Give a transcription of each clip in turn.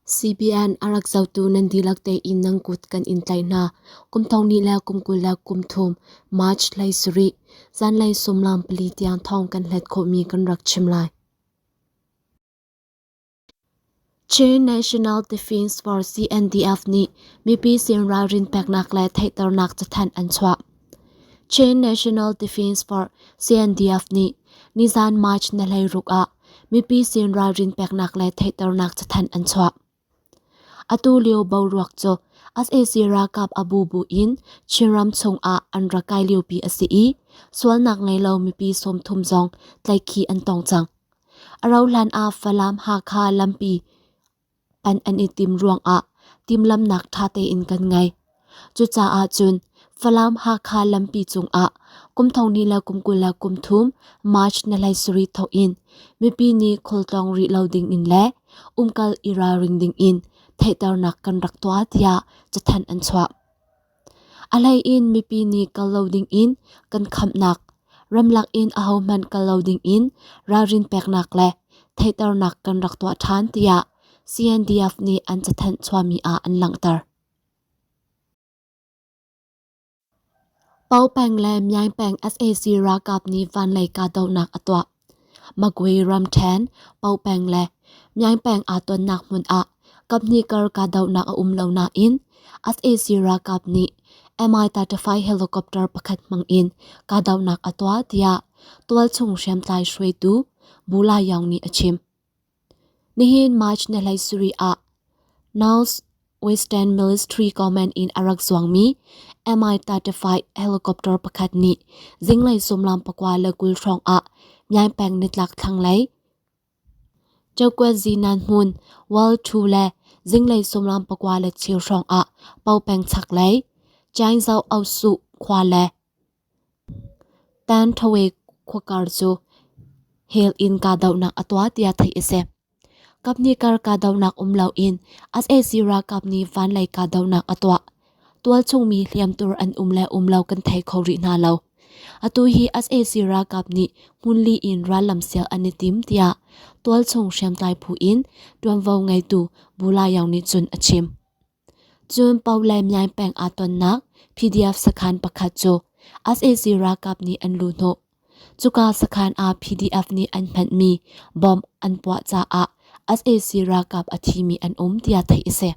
CBN a rak zohtu nan dihlak tein nan kut kan in tlaih hna. Kum thong hnih le kum 23 March 17, zanlei sumlam pali tiang thawng kan hlet khawhmi kan rak chim lai. Chin National Defense Force CNDF nih mipi sin ralrin peknak le theihternak cathanh an chuah. Chin National Defense Force CNDF nih nizan March ni 16 ah mipi sin ralrin peknak le theihternak cathanh an chuah. Atu lio boruak cu sac ralkap a bubu in Chinram chungah an rak kai liopi a si i sualnak ngei lo mipi 30 zong tlaihkhih an tong cang. A rauhhlan ah Falam Hakha lampi pan an i tim ruangah timhlamhnak ṭha tein kan ngei. Cucaah cun Falam Hakha lampi cungah kum thonghnih le kum 23 March ni 17 thawk in mipi nih khualtlawng rih lo dingin le umkal i ralring dingin theihternak kan rak tuah tiah cathanh an chuah. A hlei in mipi nih kal lo dingin kan khamnak, ramlak in ahohmanh kal lo dingin ralrin peknak le theihternak kan rak tuah ṭhan tiah CNDF nih an cathanh chuahmi ah an langhter. Paopeng le Myaingpeng sac ralkap nih vanlei kahdohnak a tuah. Magwe ramṭhen, Paopeng le Myaingpeng aa tonnak hmun ah kaphnih kar kahdohnak a um lo nain sac ralkap nih Mi-35 helicopter pakhat hmang in kahdohnak a tuah tiah tualchung hriamtlai hruaitu Bu Lai Yaung nih a chim. Nihin March ni 17 ah North Western Military Command in a rak zuangmi Mi-35 helicopter pakhat nih zinglei sumlam 29 hrawng ah Myaing nitlak thlanglei Chokwe Zinan hmun Wal Thu le zinglei sumlam 9 le hrawng ah Paopeng chaklei Chaingzau Ausu khua le Tan Thawe khuakar cu hel in kahdohnak a tuah tiah theih a si. Kaphnih kar kahdohnak um loin sac ralkap nih vanlei kahdohnak a tuah. Tualchung mi hliamtur an um le um lo kan thei kho rih hna lo. Atu hi sac ralkap nih hmunli in rallam sial an i tim tiah tualchung hriamtlai phu in ṭuanvo ngeitu Bulayaw nih cun a chim. Cun Pau le Myaing peng aa tonnak PDF sakhan pakhat cu sac ralkap nih an luhhnawh. Cuka sakhan ah PDF nih an hmanhmi bomb an puah caah sac ralkap a thimi an um tiah theih a si.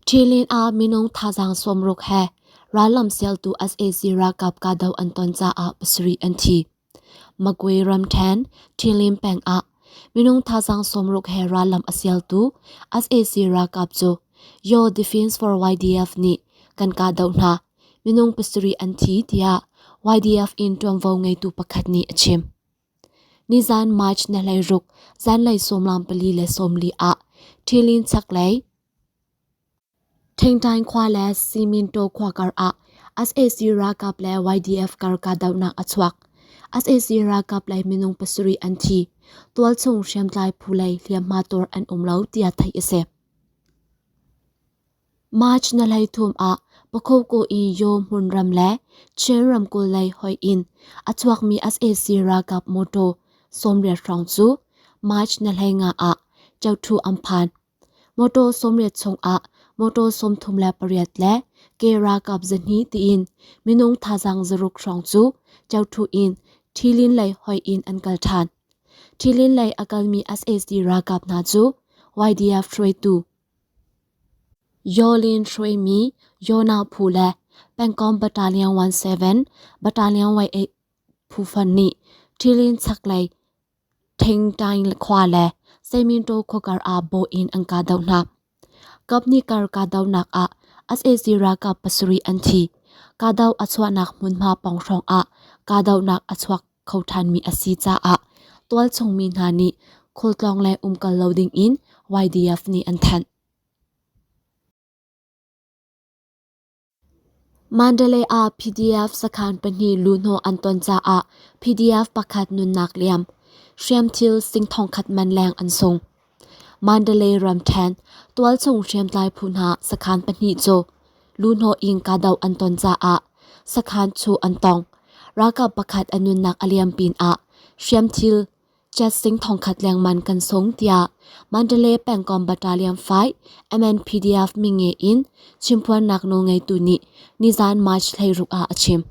Ṭhilin ah minung thazaang 60 he rallam sialtu sac ralkap kahdoh an ton caah pasarih an thi. Magwe ramṭhen Ṭhilin peng ah minung thazaang 60 he rallam a sialtu sac ralkap cu Yaw Defense for YDF nih kan kahdoh hna. Minung pasarih an thi tiah YDF in ṭuanvo ngeitu pakhat nih a chim. Nizan March ni 16 zanlei sawmlam pali le 40 ah Ṭhilin chaklei Ṭhengṭaing khua le Siminto khua kar ah sac ralkap le YDF kar kahdohnak a chuak. Sac ralkap lei minung pasarih an thi. Tualchung hriamtlai phu lei hliamhma tuar an um lo tiah theih a si. March ni 13 ah Pakoko i Yaw hmunram le Chin ramkulh lei hoih in a chuakmi sac ralkap mawṭaw 80 hrawng cu March ni 15 ah Chothu an phan. Mawṭaw 80 chungah mawṭaw 38 le ke ralkap 200 tiin minung thazaang 6 hrawng cu Chothu in Ṭhilin lei hoih in an kal ṭhan. Ṭhilin lei a kalmi sac ralkap hna cu YDF hruaitu Yolin hruaimi Yona phu le pengkomh Battalion 17, Battalion Y8 phu fonh nih Ṭhilin chaklei Thingtaing khua le Seiminto khuakar ah bawh in an kahdoh hna. Kaphnih kar kahdohnak ah sac ralkap pasarih an thi. Kahdoh a chuahnak hmunhma pawng hrawng ah kahdohnak a chuak kho ṭhanmi a si caah tualchung mi hna nih khualtlawng le umkal lo dingin YDF nih an thanh. Mandalay ah PDF sakhan pahnih luhhnawh an ton caah PDF pakhat nunnak liam. Hriamthil sing thongkhat man leng an sung. Mandalay ramṭhen tualchung hriamtlai phu hna sakhan pahnih cu luhhnawh in kahdoh an ton caah sakhan chuh an tong. Ralkap pakhat a nunnak a liam pinah hriamthil Jet sing thongkhat lengman kan sung tiah Mandalay pengkom Battalion 5 MNPDF minge in chimphuannak nawlngeitu nih nizan March 16 ah a chim.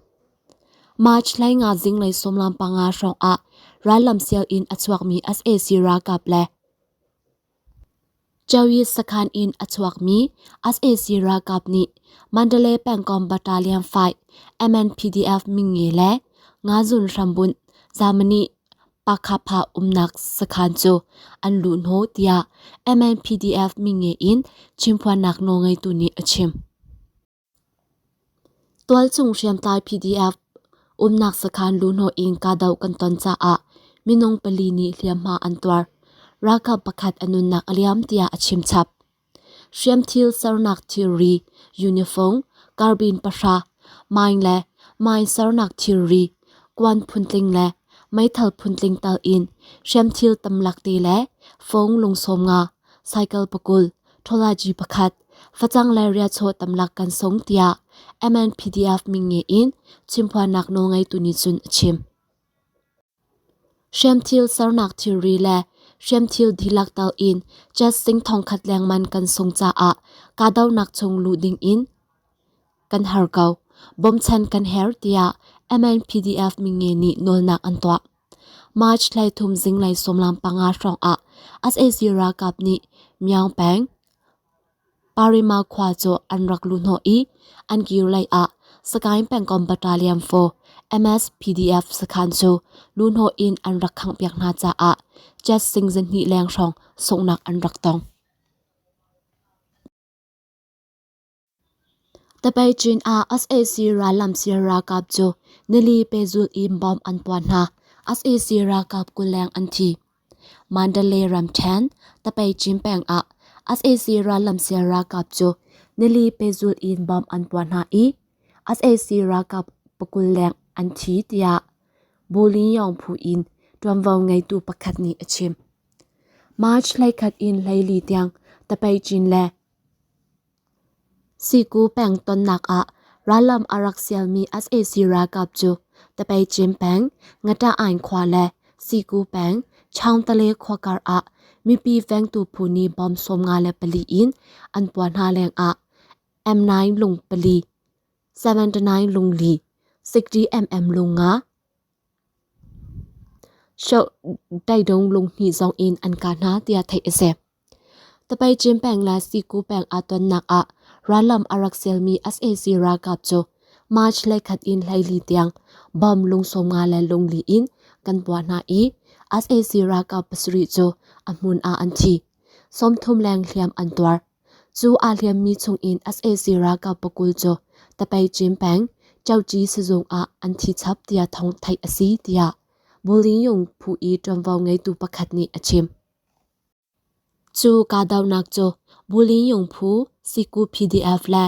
March 15 zinglei 15 hrawng ah rallam sial in a chuakmi sac ralkap le Chawi sakhan in a chuakmi sac ralkap nih Mandalay pengkomh Battalion 5 MNPDF minge le Ngazun hrambunh Germany Pakhapha umnak sakhan cu an luhhnawh tiah MNPDF minge in chimphuannak nawlngeitu nih a chim. Tualchung hriamtlai PDF umnak sakhan luhhnawh in kahdoh kan ton caah minung pali nih hliamhma an tuar. Ralkap pakhat a nunnak a liam tiah a chimchap. Hriamthil sernak thilri, uniform, carbine pahra, mine le mine sernak thilri, kuan phuntling le meithal phuntling tal in hriamthil tamlak te le fung lung sawmnga, cycle pakul, ṭhawlaci pakhat, facang le riachaw tamlak kan sung tiah MNPDF minge in chimphuannak nawlngeitu nih cun a chim. Hriamthil sernak thilri le hriamthil dihlak tal in jet sing thongkhat lengman kan sung caah kahdohnak chung luh ding in kan har ko. Bawmchan kan her tiah MNPDF minge nih nawlnak an tuah. March 13 zinglei 15 hrawng ah sac ralkap nih Myaung peng Parima khua cu an rak luhhnawh i an kir lei ah Sagaing pengkomh Battalion 4 MSPDF sakhan cu luhhnawh in an rak khanghpiak hna caah jet sing zahnih leng hrawng sunghnak an rak tong. Tapeicin ah sac rallamsir ralkap cu nili pehzulh in bomb an puah hna. Sac ralkap 20 leng an thi. Mandalay ramṭhen, Tapeicin peng ah sac rallamsir ralkap cu nili pehzulh in bomb an puah hna i sac ralkap 20 leng an thi tiah Bulinyong phu in ṭuanvo ngeitu pakhat nih a chim. March 11 in 14 tiang Tapeicin le Siku peng tonnak ah rallam a rak sialmi sac ralkap cu Tapeicin peng, Ngata-ain khua le Siku peng, Chaungtale khua kar ah mipi vengtu phu nih bomb 54 in an puah hna lengah M9 lung pali, 79 lung li, 60 mm lung nga, Daidung lung hnih zong in an kah hna tiah theih a si. Tapeicin peng le Siku peng aa tonnak ah rallam a rak selmi sac ralkap cu March 11 in 14 tiang bomb lung 50 le lung li in kan puah hna i sac ralkap pasarih cu a hmun ah an thi. 30 leng hliam an tuar. Cu aa hliammi chungin sac ralkap pakul cu Tapeicin peng Cauci sizung ah an thi chap tiah thawng theih a si tiah Bulinyung phu i ṭuanvo ngeitu pakhat nih a chim. Cu kahdohnak cu Bulinyung phu Siku PDF le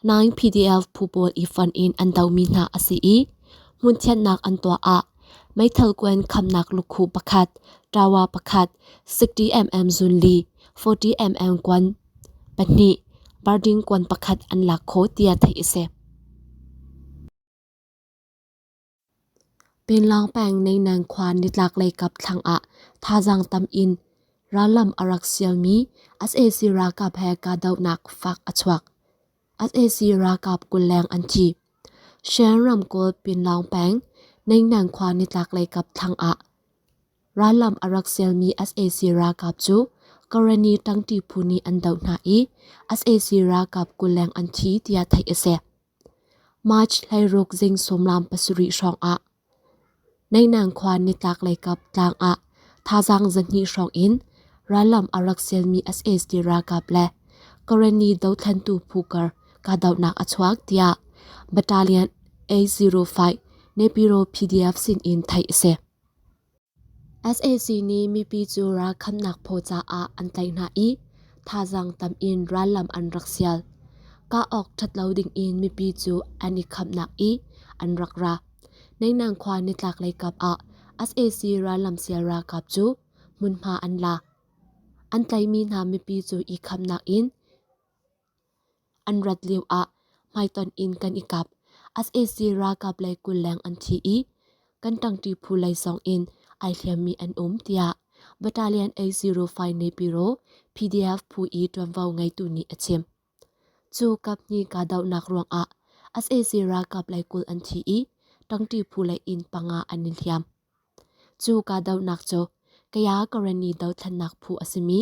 Naing PDF phu pawl i fonh in an dohmi hna a si i hmunthianhnak an tuah ah meithal kuan khamnak lukhuh pakhat, ṭawa pakhat, 60mm zunli, 40mm kuan pahnih, barding kuan pakhat an lak khawh tiah theih a si. Pinlawng peng Neinang khua nitlaklei kap thlang ah thazaang tam in rallam a rak sialmi sac ralkap he kahdohnak fak a chuak. Sac ralkap 20 leng an thi. Shan ramkulh Pinlawng peng Neinang khua nitlaklei kap thlang ah Rallam a rak sialmi sac ralkap cu Karenni ṭangṭi phu nih an doh hna i sac ralkap 20 leng an thi tiah theih a si. March 16 zing 17 hrawng ah Neinang khua nitlak leikap tlang ah thazaang 200 hrawng in rallam a rak sialmi sac ralkap le Karenni dothlentu phu kar kahdohnak a chuak tiah Battalion A05 Nepiro PDF sin in theih a si. Sac nih mipi cu ralkhamnak phaw caah an tlaih hna i thazaang tam in rallam an rak sial. Kah awk ṭhat lo dingin mipi cu an i khamnak i an rak ra. Neinang khua nitlaklei kap ah sac rallam sial ralkap cu hmunhma an la. An tlaihmi hna mipi cu i khamnak in An rat lioah hmaitonh in kan i kap. Sac ralkap lei 20 leng an thi i kan ṭangṭi phu lei zong in ai hliammi an um tiah Battalion 805 Naypyidaw PDF phu i ṭuanvo ngeitu nih a chim. Cu kaphnih kahdohnak ruangah sac ralkap lei 20 an thi i ṭangṭi phu lei in panga an i hliam. Cu kahdohnak cu Kaya Karenni dothlennak phu a simi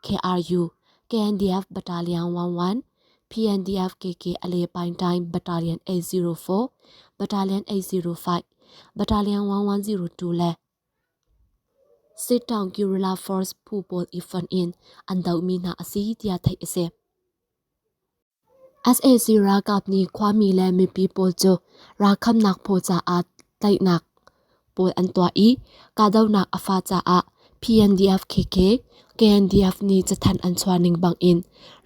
KRU, KNDF Battalion 11, PNDF KK Ale Paingtaing Battalion 804, Battalion 805, Battalion 1102 le Sittaung Guerrilla Force phu pawl i fonh in an dohmi hna a si tiah theih a si. Sac ralkap nih khuami le mipi pawl cu ralkhamnak phaw caah tlaihnak pawl an tuah i kahdohnak a fah caah PNDF KK, KNDF nih cathanh an chuah ning bangin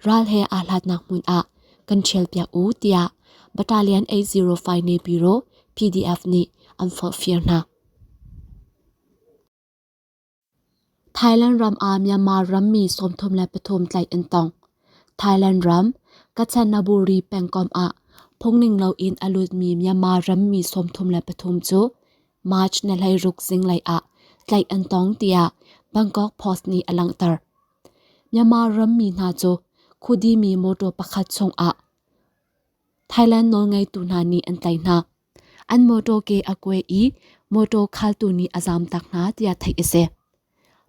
ral he aa hlatnak hmun ah kan ṭhialpiak u tiah Battalion 805 Naypyidaw PDF nih an forhfial hna. Thailand ram ah Myanmar rammi 33 tlaih an tong. Thailand ram, Kanchanaburi pengkomh ah phungning loin a lutmi Myanmar rammi 33 cu March ni 16 zinglei ah tlaih an tong tiah Bangkok Post nih a langhter. Myanmar rammi hna cu khudimi mawṭaw pakhat chungah Thailand nawlngeitu hna nih an tlaih hna. An mawṭaw ke a kuai i mawṭaw khaltu nih a zamtak hna tiah theih a si.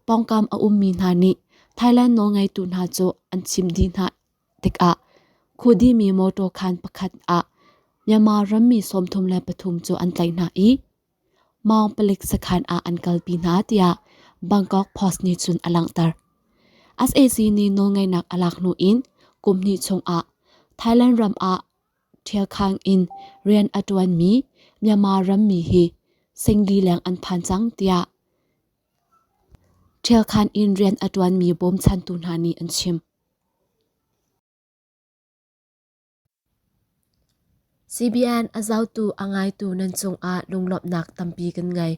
Pawngkam a ummi hna nih Thailand nawlngeitu hna cu an chim dih hna tikah khudimi mawṭaw khaan pakhat ah Myanmar rammi 33 cu an tlaih hna i Maung palik sakhan ah an kalpi hna tiah Bangkok Post nih cun a langhter. SAC nih nawlngeihnak a lak hnu in kum hnih chungah Thailand ram ah ṭhialkhang in rian a ṭuanmi Myanmar rammi hi singli leng an phan cang tiah ṭhialkhan in rian a ṭuanmi bawmchantu hna nih an chim. CBN a zohtu a ngaitu nan cungah lunglawmhnak tampi kan ngei.